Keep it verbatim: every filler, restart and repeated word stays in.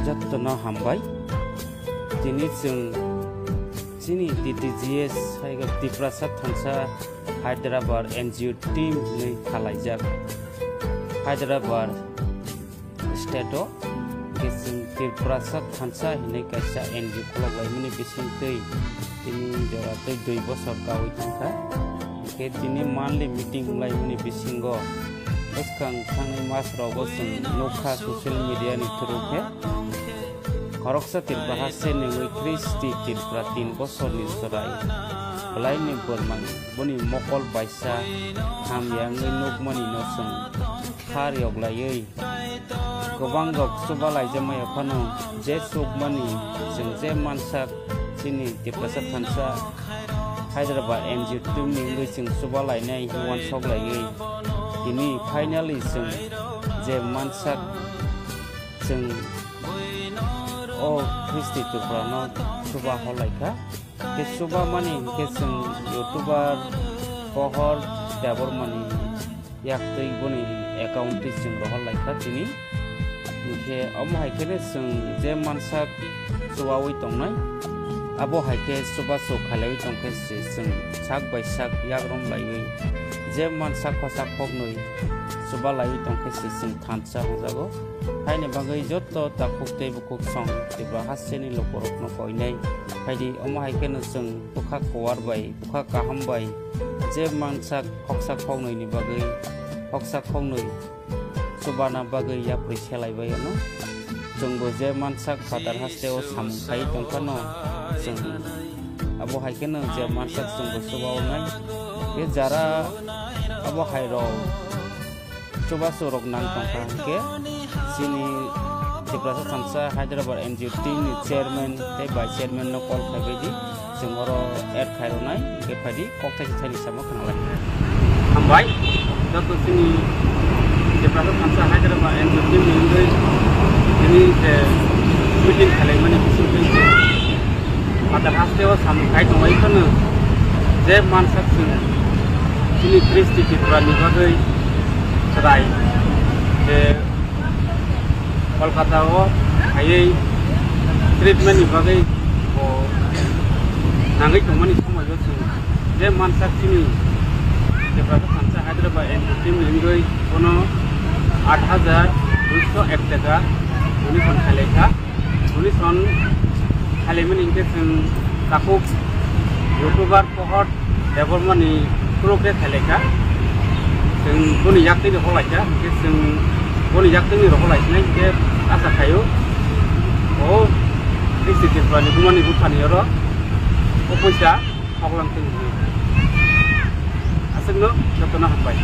Jotono hambai. Tini chwng chini T T G S hai khe Tiprasa Thansa Hyderabad N G O team hinwi khalaijak Hyderabad state o, hwnkhe chwng Tiprasa Thansa hinwi kaisa N G O khulok laimani bisingtwi tini jora tei dui bosor kaui thangkha. Hwnkhe tini monthly meeting wnglaimani bisingo bwskang thangwi mas rogo chwng nukha social media ni through khe khoroksa Tripura haste nungwi Kristi Tripura tin bosorni chwrai bwlaini bwrmang boni mokol baisa hamya wngwi nukmani no chwng kha rioklaiwi kwbang rok chuba laijak maya phano je chukmani chwng je mansak chini Tiprasa Thansa Hyderabad N G O team ni wngwi chwng chuba lainai hinwi uansuk laiwi tini finally chwng je mansak chwng o Kristi Tripura no chuba hor laikha. Khe chuba mani hwnkhe chwng YouTuber Pohor Debbarmani yaktwi boni account twi chwng rohor laikha tini. Hwnkhe omo hai kheno chwng je mansak chubaui tongnai, abo hai khe chubachu khailaiwi tongkhe se chwng sak bai sak yak rom laiwi je mansak khosak khoknwi chuba laiwi tongkhe se chwng thansa hwnjago. Haini bagwi joto takhuk tei bukhuk song Tripura hasteni lukurokno koinai. Haidi omo hai kheno chwng bwkha kuwar bai, bwkha kaham bai je mansak khoksa khoknwini bagwi, khoksa khoknwi chubana bagwi yapri selai bai ono. Chwngbo je mansak phatar hasteo samung khai tongphano chwng abo hai kheno je mansak chwngbo chuba wngnai. Khe jara abo hai rok chubachu rok nang tongkha hwnkhe chini Tiprasa Thansa Hyderabad N G O team ni chairman tei vice chairman no call khai bai di, chwng oro add khai rwnai, hwnkhe phaidi kok thaisa thaini samo khwnalai. Hambai, joto chini Tiprasa Thansa Hyderabad N G O team ni wngwi tini je meeting khalaimani bisingtwi je phatar hasteo samung khai tongwi phano je mansak chwng chini Kristi Tripura ni bagwi chwrai je Kolkata o phaiwi treatment ni bagwi bo nangwi tongmani somoi o chwng je mansak chini Tiprasa Thansa Hyderabad N G O team ni wngwi bono aat hajar duiso ek taka donation khailai kha. Donation khaimani hwnkhe chwng takhuk YouTuber Pohor Debbarmani through khe khailai kha. Chwng boni yaktwini rwkho lai kha, hwnkhe chwng boni yaktwini rwkho lai sinai hwnkhe asa khaio. O Kristi Tripura ni bumani buphani oro o poisa khoklang twi hwnwi. Aswkno jotono hambai.